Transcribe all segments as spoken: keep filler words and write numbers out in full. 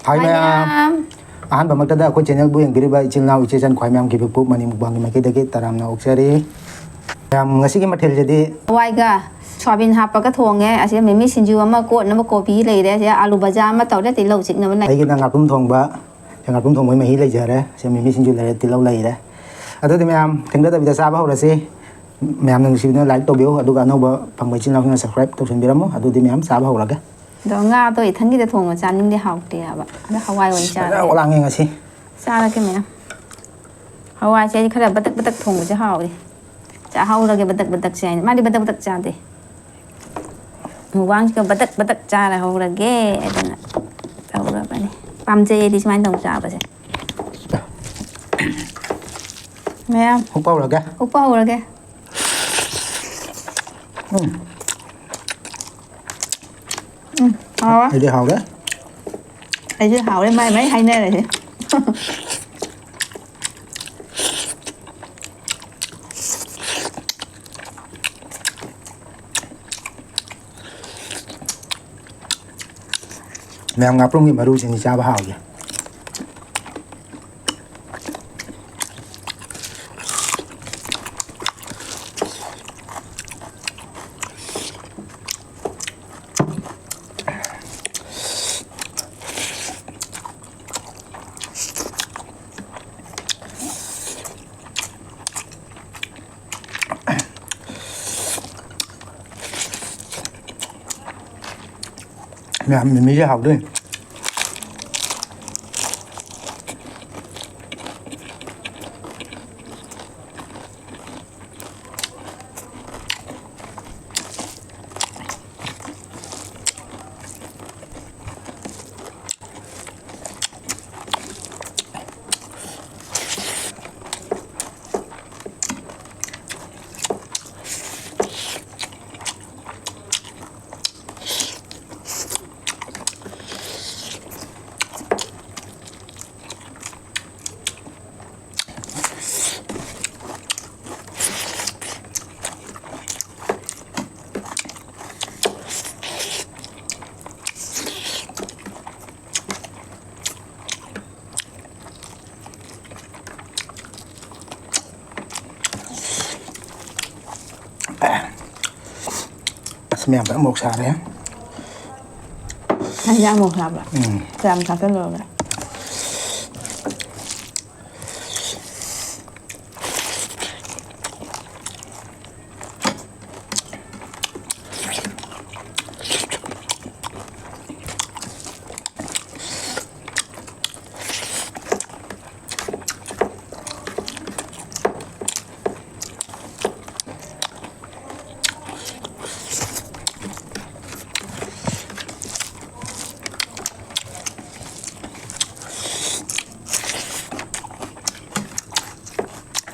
ꯍꯥꯏ ꯃꯌꯥꯝ꯫ ꯑꯍꯥꯟꯕꯃꯛꯇꯗ ꯑꯩꯈꯣꯏ channelꯕꯨ ꯌꯦꯡꯕꯤꯔꯤꯕ ꯏꯆꯤꯜ ꯏꯅꯥꯎ ꯏꯆꯦ ꯏꯆꯟ ꯈ꯭ꯋꯥꯏ ꯃꯌꯥꯝ ꯀꯤꯕꯤꯛꯄꯨ ꯃꯅꯤ ꯃꯨꯛꯕꯥꯡꯒꯤ ꯃꯥꯏꯀꯩꯗꯒꯤ ꯇꯔꯥꯝꯅ ꯑꯣꯛꯆꯔꯤ꯫ ꯃꯌꯥꯝ, ꯉꯁꯤꯒꯤ ꯃꯊꯦꯜꯁꯤꯗꯤ ꯍꯋꯥꯏꯒ ꯁꯣꯌꯥꯕꯤꯟ ꯍꯥꯞꯄꯒ ꯊꯣꯡꯉꯦ꯫ ꯑꯁꯤꯗ ꯃꯤꯃꯤ ꯁꯤꯡꯖꯨ ꯑꯃ, ꯀꯣꯠꯅꯕ ꯀꯣꯕꯤ ꯂꯩꯔꯦ꯫ ꯑꯁꯤꯗ ꯑꯂꯨ ꯕꯖꯥ ꯑꯃ ꯇꯧꯔꯦ, ꯇꯤꯜꯍꯧ ꯆꯤꯛꯅꯕ ꯂꯩ꯫ ꯑꯩꯒꯤꯅ ꯉꯥꯄ꯭ꯔꯨꯝ ꯊꯣꯡꯕ, ꯉꯥꯄ꯭ꯔꯨꯝ ꯊꯣꯡꯕꯒꯤ ꯃꯍꯤ ꯂꯩꯖꯔꯦ꯫ ꯁꯤ ꯃꯤꯃꯤ ꯁꯤꯡꯖꯨ ꯂꯩꯔꯦ, ꯇꯤꯜꯍꯧ ꯂꯩꯔꯦ꯫ ꯑꯗꯨꯗꯤ ꯃꯌꯥꯝ ꯊꯦꯡꯊꯗꯕꯤꯗ ꯆꯥꯕ ꯍꯧꯔꯁꯤ꯫ ꯃꯌꯥꯝꯅ ꯅꯨꯡꯁꯤꯕꯤꯗꯨꯅ like ꯇꯧꯕꯤꯌꯨ, ꯑꯗꯨꯒ ꯑꯅꯧꯕ ꯐꯪꯕ ꯏꯆꯤꯜ ꯏꯅꯥꯎꯁꯤꯡꯅ subscribe ꯇꯧꯁꯤꯟꯕꯤꯔꯝꯃꯨ꯫ ꯑꯗꯨꯗꯤ ꯃꯌꯥꯝ ꯆꯥꯕ ꯍꯧꯔꯒꯦ꯫ ꯑꯗꯣ ꯉꯥꯗꯣ ꯏꯊꯟꯒꯤꯗ ꯊꯣꯡꯕ ꯆꯥꯅꯤꯡꯗꯦ, ꯍꯥꯎꯇꯦ ꯍꯥꯏꯕ꯫ ꯑꯗꯣ ꯍꯋꯥꯏ ꯑꯣꯏꯅ ꯆꯥꯔꯦ꯫ ꯐꯖꯅ ꯋꯥ ꯂꯥꯡꯉꯦ ꯉꯁꯤ꯫ ꯆꯥꯔꯒꯦ ꯃꯌꯥꯝ꯫ ꯍꯋꯥꯏꯁꯦ ꯑꯩꯗꯤ ꯈꯔ ꯕꯗꯛ ꯕꯗꯛ ꯊꯣꯡꯕꯁꯦ ꯍꯥꯎꯋꯦ꯫ ꯆꯥꯍꯧꯔꯒꯦ ꯕꯗꯛ ꯕꯗꯛꯁꯦ ꯍꯥꯏꯅ꯫ ꯃꯥꯗꯤ ꯕꯗꯛ ꯕꯗꯛ ꯆꯥꯗꯦ꯫ ꯃꯨꯛꯕꯥꯡꯁꯤꯒ ꯕꯗꯛ ꯕꯗꯛ ꯆꯥꯔ ꯍꯧꯔꯒꯦ ꯍꯥꯏꯗꯅ ꯇꯧꯔꯕꯅꯤ꯫ ꯄꯥꯝꯖꯩ ꯑꯩꯗꯤ ꯁꯨꯃꯥꯏꯅ ꯇꯧ ꯆꯥꯕꯁꯦ꯫ ꯃꯌꯥꯝ ꯍꯨꯛꯄ ꯍꯧꯔꯒꯦ꯫ ꯍꯨꯛꯄ ꯍꯧꯔꯒꯦ꯫ ꯎꯝ꯫ ꯎꯝ, ꯍꯥꯎꯔꯦ꯫ ꯑꯩꯗꯤ ꯍꯥꯎꯔꯦ꯫ ꯑꯩꯁꯨ ꯍꯥꯎꯔꯦ, ꯃꯥꯏ ꯃꯥꯏ ꯍꯥꯏꯅꯔꯁꯦ꯫ ꯃꯌꯥꯝ, ꯉꯥꯄ꯭ꯔꯨꯝꯒꯤ ꯃꯔꯨꯁꯤꯅꯤ ꯆꯥꯕ ꯍꯥꯎꯔꯤꯁꯦ꯫ ꯃꯌꯥꯝ, ꯃꯤꯃꯤꯁꯦ ꯍꯥꯎꯗꯣꯏꯅꯤ꯫ ꯑꯁ, ꯃꯌꯥꯝ ꯐꯖꯅ ꯃꯣꯔꯣꯛ ꯁꯥꯔꯦ꯫ ꯅꯪ ꯌꯥꯝ ꯃꯣꯔꯣꯛ ꯁꯥꯕ꯭ꯔꯥ? ꯎꯝ꯫ ꯀꯌꯥꯝ ꯊꯥꯛꯆꯜꯂꯨꯔꯒꯦ?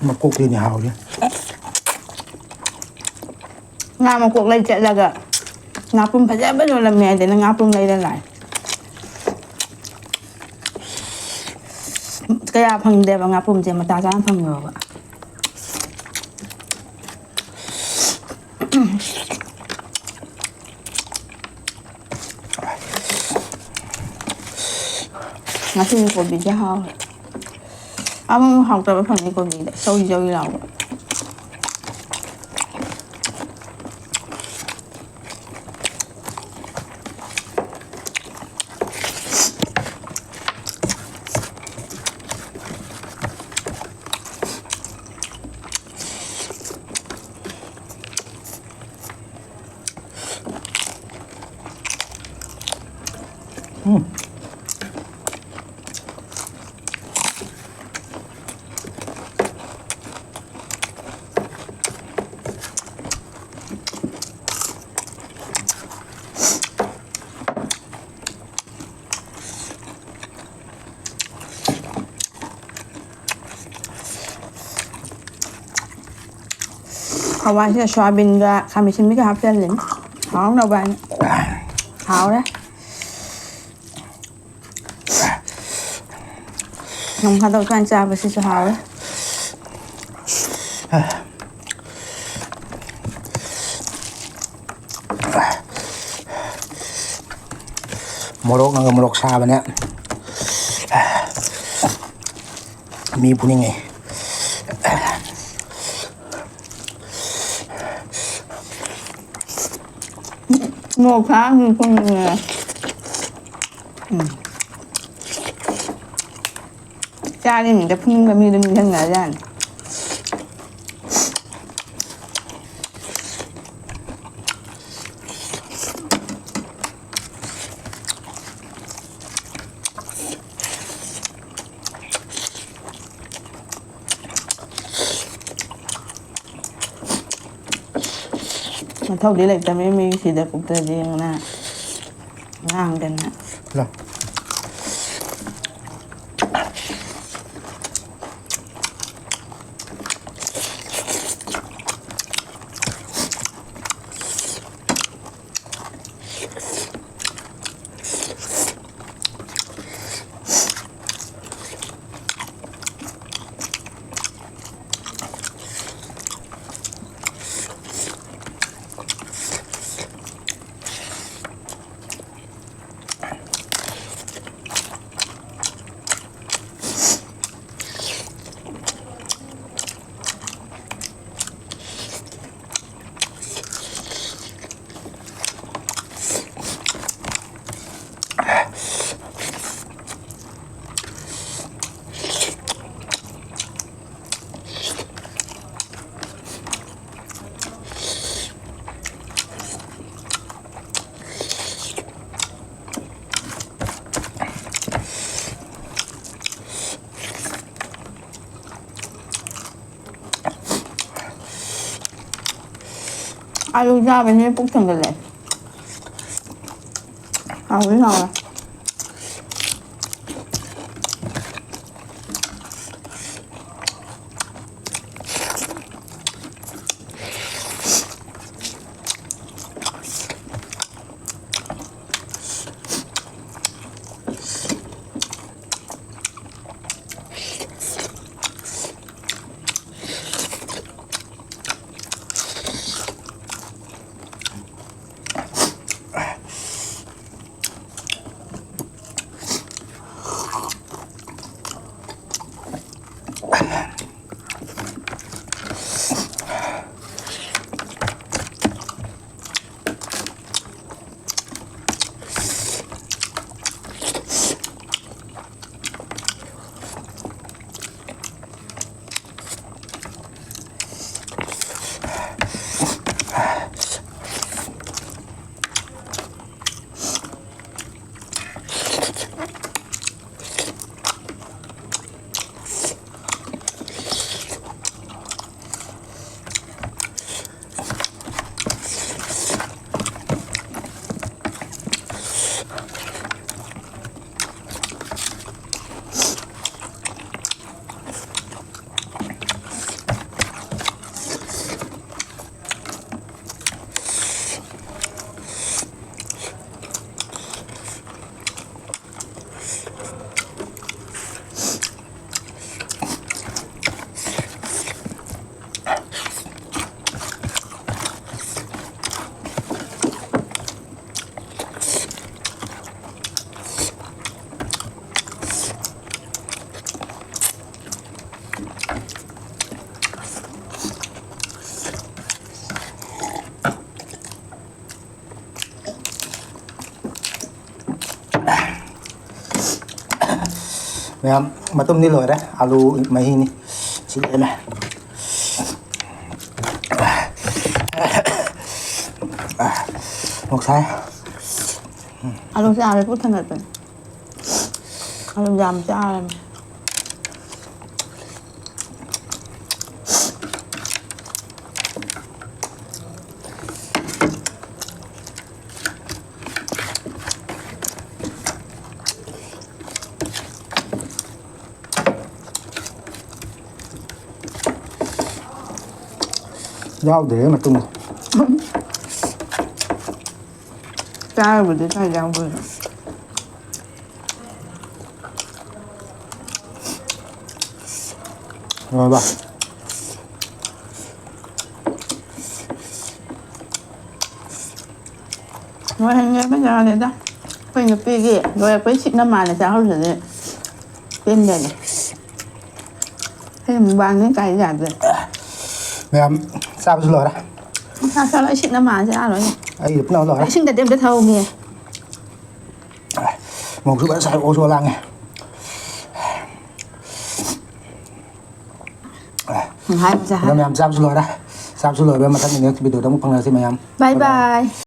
ꯃꯀꯣꯛꯇꯨꯅꯤ ꯍꯥꯎꯔꯤ꯫ ꯉꯥ ꯃꯀꯣꯛ ꯂꯩ ꯆꯠꯂꯒ ꯉꯥꯄ꯭ꯔꯨꯝ ꯐꯖꯕ ꯌꯣꯜꯂꯝꯃꯦ ꯍꯥꯏꯗꯅ ꯉꯥꯄ꯭ꯔꯨꯝ ꯂꯩꯔ ꯂꯥꯛꯑꯦ꯫ ꯀꯌꯥ ꯐꯪꯗꯦꯕ ꯉꯥꯄ꯭ꯔꯨꯝꯁꯦ, ꯃꯇꯥ ꯆꯥꯅ ꯐꯪꯉꯦꯕ꯫ ꯉꯁꯤꯒꯤ ꯀꯣꯕꯤꯁꯦ ꯍꯥꯎꯋꯦ꯫ ꯑꯃꯨꯛ ꯍꯥꯎꯇꯕ ꯐꯪꯉꯤ ꯀꯣꯕꯤꯗ, ꯆꯧꯔꯤ ꯆꯧꯔꯤ ꯂꯥꯎꯕ꯫ ꯍꯋꯥꯏꯁꯦ ꯁꯣꯌꯥꯕꯤꯟꯒ ꯈꯥꯃꯦꯟ ꯑꯁꯤꯟꯕꯤꯒ ꯍꯥꯞꯆꯜꯂꯤꯅꯤ꯫ ꯍꯥꯎꯅꯕ ꯍꯥꯏꯅ꯫ ꯍꯥꯎꯔꯦ꯫ ꯅꯣꯡ ꯐꯥꯗꯣꯛ ꯁꯨꯃꯥꯏꯅ ꯆꯥꯕꯁꯤꯁꯨ ꯍꯥꯎꯋꯦ꯫ ꯃꯣꯔꯣꯛꯅꯒ ꯃꯣꯔꯣꯛ ꯁꯥꯕꯅꯦ꯫ ꯃꯤ ꯐꯨꯅꯤꯡꯉꯤ꯫ ꯃꯣꯔꯣꯛ ꯈꯥꯡ ꯊꯨꯝꯅꯦ꯫ ꯎꯝ꯫ ꯆꯥꯔꯤꯉꯩꯗ ꯐꯨꯅꯤꯡꯕ ꯃꯤꯗꯨ ꯅꯤꯡꯁꯤꯡꯉꯛꯑꯖꯥꯠꯅꯤ꯫ ꯃꯊꯧꯗꯤ ꯂꯩꯇꯕꯅꯤ ꯃꯤ ꯁꯤꯗ ꯀꯨꯞꯇꯗꯤꯅ ꯉꯥꯡꯗꯅ꯫ ꯂꯥ꯫ ꯑꯥꯂꯨ ꯆꯥꯕꯅꯤꯅ ꯄꯨꯛ ꯊꯟꯒꯠꯂꯦ꯫ ꯍꯥꯎꯗꯤ ꯍꯥꯎꯋꯦ꯫ ꯃꯌꯥꯝ, ꯃꯇꯨꯝꯗꯤ ꯂꯣꯏꯔꯦ꯫ ꯑꯥꯂꯨ ꯃꯍꯤꯅꯤ꯫ ꯁꯤ ꯂꯩꯔꯝꯃꯦ꯫ ꯃꯣꯛ ꯁꯥꯏ꯫ ꯑꯥꯂꯨꯁꯦ ꯑꯥꯗ ꯄꯨꯊꯥꯡꯒꯠꯄꯅꯦ꯫ ꯑꯥꯂꯨ ꯌꯥꯝ ꯆꯥꯔꯕꯅꯦ꯫ ꯌꯥꯎꯗ꯭ꯔꯦ ꯃꯇꯨꯝꯗꯣ꯫ ꯆꯥꯔꯕꯨꯗꯤ ꯀꯥꯏ ꯌꯥꯎꯗꯣꯏꯅꯣ? ꯂꯣꯏꯔꯕ? ꯂꯣꯏꯍꯟꯒꯦ ꯐꯖꯅꯦꯗ꯫ ꯑꯩꯈꯣꯏ ꯅꯨꯄꯤꯒꯤ ꯂꯣꯏꯔꯛꯄꯩ ꯁꯤꯠꯅ ꯃꯥꯜꯂꯦ ꯆꯥꯍꯧꯗ꯭ꯔꯗꯤ ꯄꯦꯟꯗꯦꯅꯦ꯫ ꯑꯩ ꯃꯨꯛꯕꯥꯡꯅꯦ ꯀꯥꯏ ꯌꯥꯗꯦ꯫ ꯃꯌꯥꯝ ꯆꯥꯕꯁꯨ ꯂꯣꯏꯔꯦ꯫ ꯆꯥ ꯆꯥ ꯂꯣꯏ ꯁꯤꯠꯅ ꯃꯥꯜꯂꯦ ꯆꯥ ꯂꯣꯏꯔꯦ꯫ ꯑꯩ ꯄꯨꯝꯅꯃꯛ ꯂꯣꯏꯔꯦ꯫ ꯏꯁꯤꯡꯗꯗꯤ ꯑꯝꯇ ꯊꯧꯒꯦ꯫ ꯃꯣꯛꯁꯨ ꯐꯖꯅ ꯁꯥꯏ, ꯑꯣ ꯁꯣ ꯂꯥꯡꯉꯦ꯫ ꯍꯥꯏꯕꯁꯦ ꯍꯥꯏ꯫ ꯑꯗꯣ ꯃꯌꯥꯝ ꯆꯥꯕꯁꯨ ꯂꯣꯏꯔꯦ꯫ ꯆꯥꯕꯁꯨ ꯂꯣꯏꯔꯦ꯫ ꯃꯊꯪꯒꯤ next video ꯗ ꯑꯃꯨꯛ ꯐꯪꯅꯔꯁꯤ ꯃꯌꯥꯝ꯫ Bye bye꯫